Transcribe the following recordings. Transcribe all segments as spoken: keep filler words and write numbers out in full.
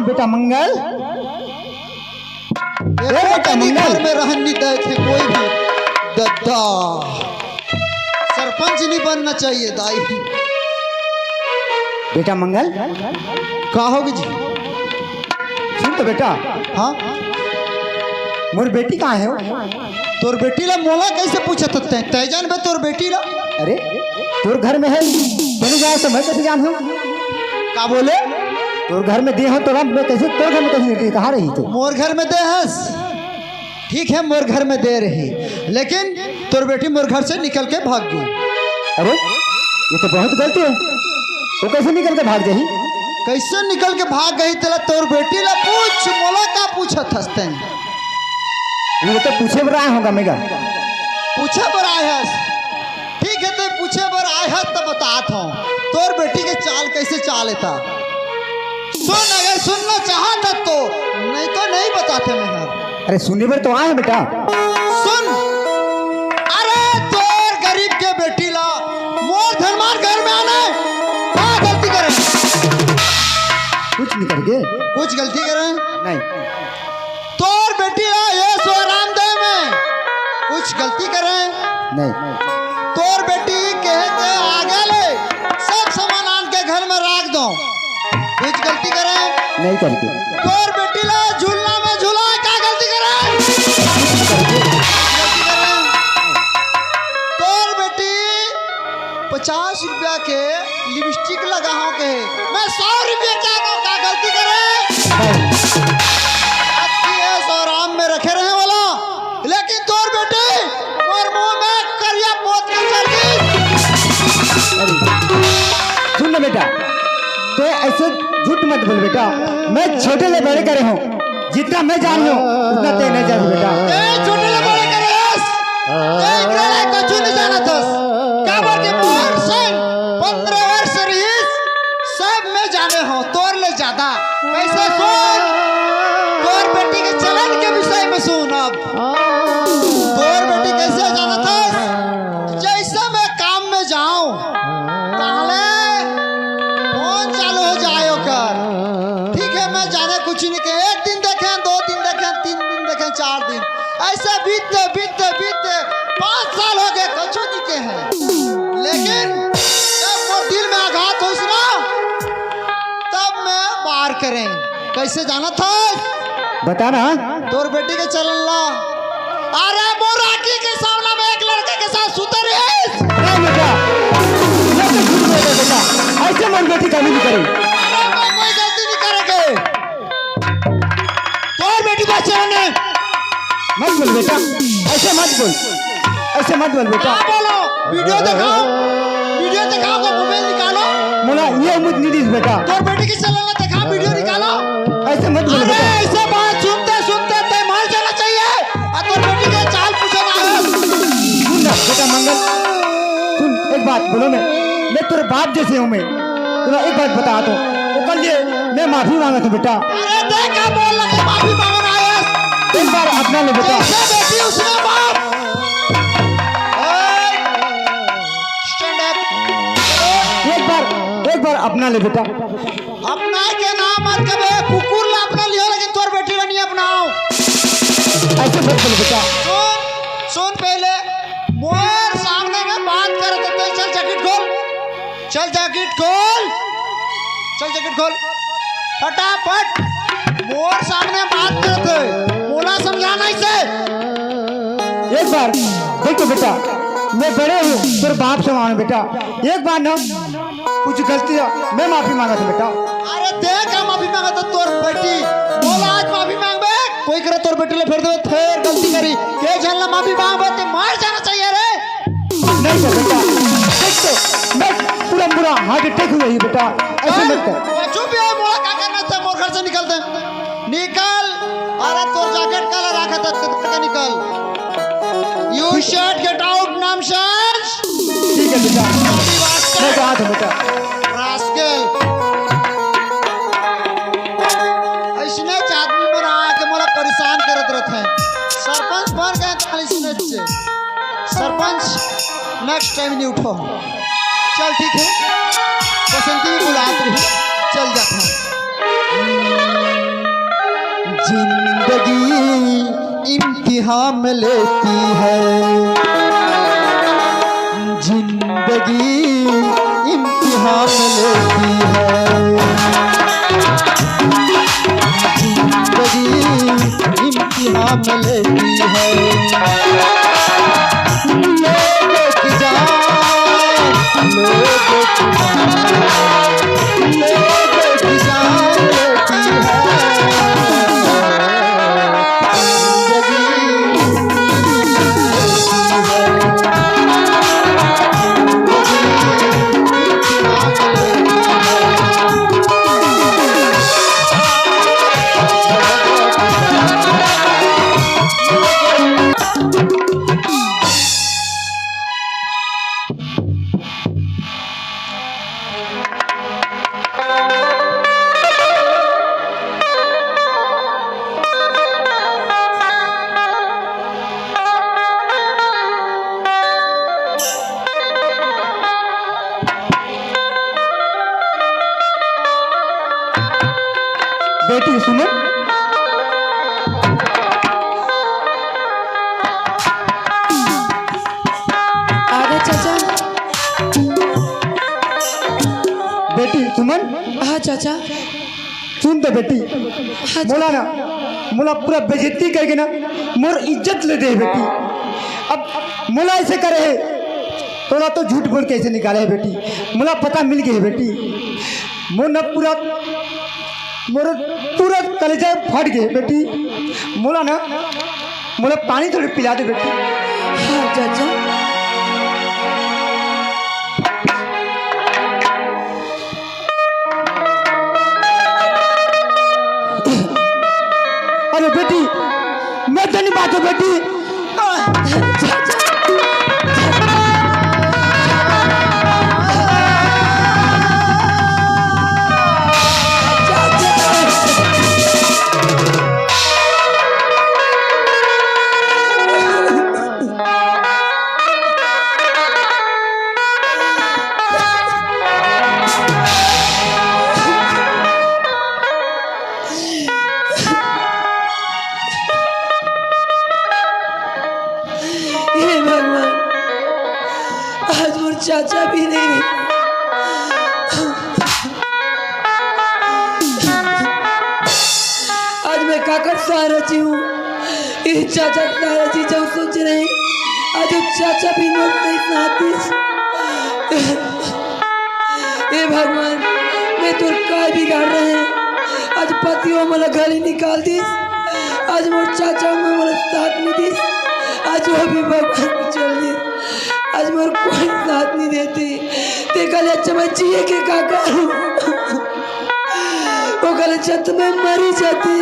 बेटा मंगल। ए बेटा मंगल। घर में रहन नहीं देते कोई भी। दद्दा। सरपंच नहीं बनना चाहिए दाई। बेटा मंगल। का होगे जी? सुन तो बेटा। हाँ। मोर बेटी कहाँ हे? तोर बेटी ला मोला कैसे पूछत हस तैं? तैं जानबे तोर बेटी ला? अरे, तोर घर में हे, तैं नइ जाने त मैं कैसे जानहूँ? का बोले? तोर घर में दे हँव तोला, मैं कैसे, तोर घर में कैसे निकली, कहाँ रही तू? मोर घर में दे हस, ठीक हे, मोर घर में दे रही, लेकिन तोर बेटी मोर घर से निकल के भाग गे। अरे, ये तो बहुत गलत हे। वो कैसे निकल के भाग जाही? कैसे निकल के भाग गे तेला तोर बेटी ला पूछ, मोला का पूछत हस तैं? ये तो पूछे बर आए हँव गा मैं गा। पूछे बर आए हस? ठीक हे, तैं पूछे बर आए हस त बतात हँव, तोर बेटी के चाल कैसे चाल हे त। सुन, अगर सुनना चाहत हस तो, नहीं तो नहीं बतातेंव मैं हर। अरे सुने बर तो आए हँव बेटा। सुन, अरे तोर गरीब के बेटी ला मोर धनवान घर में आने, का गलती करे? कुछ नहीं करे। कुछ गलती करे? नहीं। तोर बेटी ला ऐसो आराम दे में कुछ गलती करे? नहीं। तोर बेटी कहे के आगे ले सब सामान आन के घर में राख दो। कुछ गलती करे? नहीं करके। तोर बेटी ला झूलना में झुलाए, का गलती करे? गलती करे। तोर बेटी पचास रुपया के लिपस्टिक लगाहूँ कहे, मैं सौ रुपया के आनहूँ, का गलती करे? नहीं। अति ऐश आराम में रखे रहे वाला, लेकिन तोर बेटी मोर मुंह में करिया पोत के चल दी। अरे, सुन ना बेटा, तैं ऐसे झूठ मत बोल बेटा, मैं छोटे ले बड़े करे हँव, जितना मैं जाने हँव, उतना तैं नहीं जाने बेटा। तैं छोटे ले बड़े करे हस, तैं एकरा ले कुछु नहीं जानत हस। काबर के मोर संग पन्द्रह वर्ष रहिस, सब मैं जाने हँव, तोर ले ज्यादा। कैसे सुन, तोर बेटी के चलन के विषय में सुन अब। तोर बेटी कैसे जानत हस? जैसे मैं काम में जाऊं, ताहले फोन चालू हो जाए ओकर। ठीक है, मैं जाने कुछ नहीं कहे, एक दिन देखे, दो दिन देखे, तीन दिन देखे, चार दिन, ऐसे बीतते, बीतते, बीतते पाँच साल हो गए, कुछ नहीं कहे। लेकिन जब वो दिल में आघात होइस ना, तब मैं बार करें। कैसे जानत हस? बता ना। तोर बेटी के चलन ला। अरे, मोर आँखी के सामने में एक लड़के के साथ सुते रहिस। नहीं बेटा, ये तो झूठ बोल रहे बेटा, ऐसे मोर बेटी कभी नहीं करी। अरे, मैं कोई गलती नहीं करे के। तोर बेटी का चलन हे। मत बोल बेटा, ऐसे मत बोल, ऐसे मत बोल बेटा। का बोलो? वीडियो दिखाओ, वीडियो दिखाओ, तो मोबाइल निकालो। मोला ये उम्मीद नहीं दिस बेटा। तोर बेटी के चलन ला दिखा, वीडियो निकालो। ऐसे मत बोल अरे बेटा। ऐसे बात सुनते सुनते तैं मर जाना चाहिए। और तोर बेटी के चाल पूछे ना हो। सुन ना बेटा मंगल, सुन एक बात बोलो मैं, मैं तोर बाप जैसे हूँ मैं। तोला एक बात बतात हूँ, ओकर लिए मैं माफी मांगत हूँ बेटा। अरे देख का बोल लगे माफी मांगना है। एक बार अपना ले बेटा। जैसे बेटी उसने बाप। ए, stand up। एक बार, एक बार अपना ले बेटा। अपना के नाम मत कबे, कुकुर ला अपना लियो, लेकिन तोर बेटी ला नहीं अपनाओ। ऐसे मत बोल बेटा। सुन, सुन पहले, मोर सामने में बात करत हे, चल जैकेट खोल, चल जैकेट खोल, चल जैकेट खोल, फटाफट। मोर सामने बात करत हे, मोला समझाना इसे। एक बार देख तो बेटा, मैं बड़े हूँ, तोर बाप समान हूँ बेटा। एक बार ना कुछ गलती है, मैं माफी मांगत हूँ बेटा। अरे देख, हम माफी मांगत हूँ तोर बेटी। बोला आज माफी मांगबे, कोई करे तोर बेटी ले फेर देबे, फेर गलती करी। के झन ला माफी मांगबे, ते मर जाना चाहिए रे। नहीं कर बेटा, देख तो, मैं पूरा पूरा हार्ट अटैक हुआ ही बेटा, ऐसे मत कर। चुप यार, बोला का करना था, मोर घर से निकल दे। निकल। अरे तोर जैकेट काला राखत हस, निकल। You should get out, नामशेष। ठीक है बेटा, मैं जात हूँ बेटा। रास्कल। ऐसने आदमी मन आके मोला परेशान करत रहते हैं। सरपंच बन गए तो ऐसने से। सरपंच, नेक्स्ट टाइम नहीं उठो। चल ठीक है, बसंती भी बुलात रही, चल जाता हूँ। जिंदगी इम्तिहान लेती है, जिंदगी इम्तिहान लेती है, जिंदगी इम्तिहान लेती है। लोगों की जान, लोगों की जान, लोगों की जान लेती है। बेटी सुमन, आगे चाचा। बेटी सुमन। हाँ चाचा। सुन तो बेटी, हाँ मोला ना, मोला पूरा बेइज्जती करके ना मोर इज्जत ले दे हे बेटी। अब मोला ऐसे करे हे, तोला तो झूठ बोल के ऐसे निकाले हे बेटी। मोला पता मिल गए हे बेटी। मोर ना पूरा, मोर पूरा कलेजा फट गए बेटी। मोला ना, मोला पानी थोड़ी पिला दे बेटी। हाँ चाचा। अरे बेटी, मैं तो नहीं बात हूँ बेटी। हे भगवान, आज मोर चाचा भी नहीं रहे। आज मैं काकर सहारा जी हूँ, ये चाचा के सहारा जी जो सोच रहे, आज वो चाचा भी मोर नहीं साथ दिस। हे भगवान, मैं तोर का बिगाड़ रहे? आज पतियो मोला घर ले निकाल दिस, आज मोर चाचा में मोला साथ नहीं दिस, आज वो भी भगवान को चल दिस, आज मोर कोई साथ नहीं देती। ते कल अच्छा मैं जिए के का करूं? वो कल अच्छा तो मैं मरी जाती।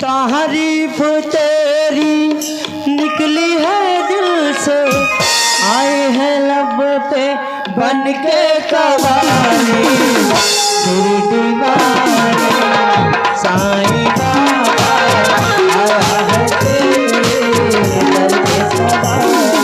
तारीफ तेरी निकली है दिल से, आए हैं लब पे बन के कवाली। तेरी दीवानी साईं बाबा, आया है तेरे दर पे सवाली।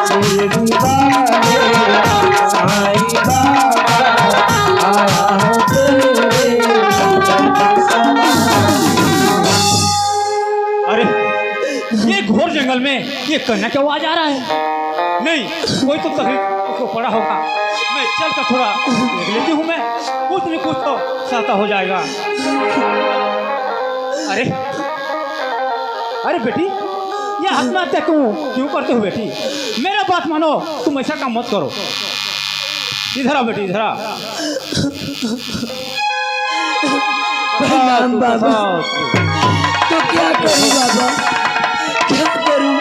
तेरी दीवानी साईं बाबा, आया है तेरे दर पे अरे, ये घोर जंगल में ये कन्या क्या आवाज आ रहा है? नहीं, कोई तो तकलीफ उसको पड़ा होगा। मैं चल कर थोड़ा देख लेती हूँ, मैं कुछ नहीं कुछ तो सहता हो जाएगा। अरे, अरे बेटी, ये आत्महत्या क्यों क्यों करते हो बेटी? मेरा बात मानो, तुम ऐसा काम मत करो। इधर आओ बेटी, इधर आओ। प्रणाम बाबा। तो क्या करूं बाबा, क्या करूं?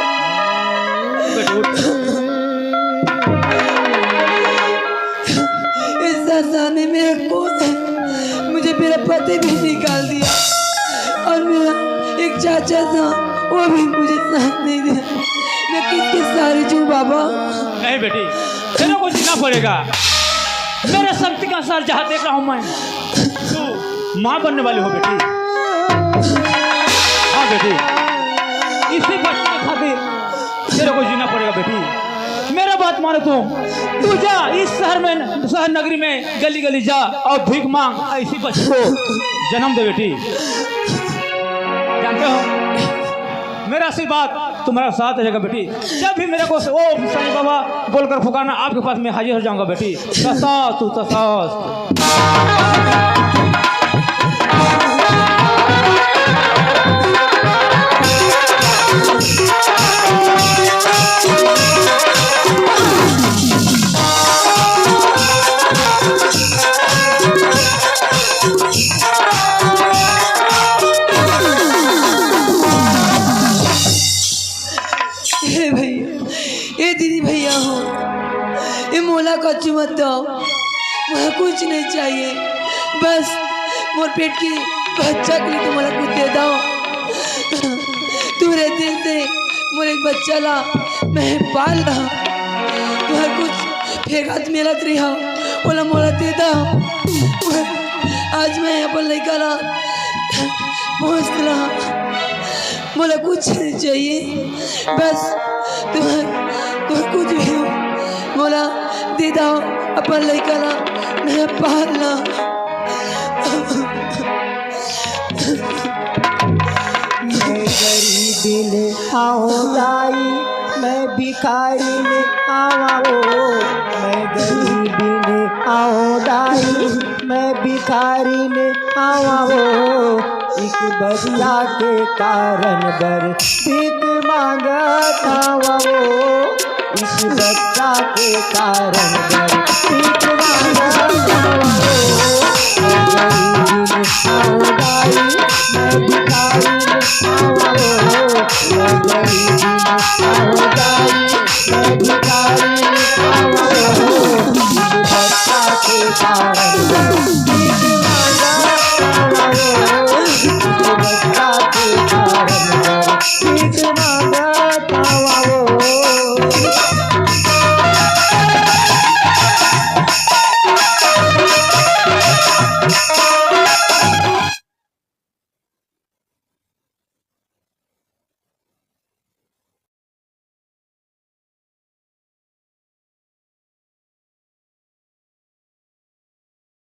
इस संसार में मेरा कौन है? मुझे मेरा पति भी निकाल दिया और मेरा एक चाचा था, वो भी मुझे साथ नहीं दिया। मैं किसके सहारे जाऊं बाबा? नहीं बेटी, तेरे को जीना पड़ेगा। मेरे शक्ति का सार जहाँ देख रहा हूँ मैं, तू माँ बनने वाली हो बेटी। हाँ बेटी, इसी बच्चे के खातिर तेरे को जीना पड़ेगा बेटी। मेरा बात मानो तुम, तू जा इस शहर में, शहर नगरी में, गली गली जा और भीख मांग, ऐसी बच्ची को जन्म दे बेटी। जानते हो, मेरा आशीर्वाद तुम्हारा साथ रहेगा बेटी। जब भी मेरे को ओम साईं बाबा बोलकर पुकारना, आपके पास मैं हाजिर हो जाऊंगा बेटी। तथास्तु, तथास्तु। हे भैया, ए दीदी भैया हो, ए मोला कछु मत दो, मोला कुछ नहीं चाहिए, बस मोर पेट के बच्चा के लिए तुम मोला कुछ दे दो। तू रहते से मोर एक बच्चा ला मैं पाल रहा, तुहर कुछ फेंकत मेलत रहा, ओला मोला दे दो। आज मैं अपन लइका ला पोस रहा, मोला कुछ नहीं चाहिए, बस तुम, तुम कुछ भी हो, मोला दे दो अपन लइका ला, मैं पालना। मैं गरीबिन आऊं दाई, मैं भिखारिन आवा ओ, मैं गरीबिन आऊं दाई, मैं भिखारिन आवा ओ, एक बच्चा के कारण बर भीख मांगत आवा ओ, एक बच्चा के कारण बर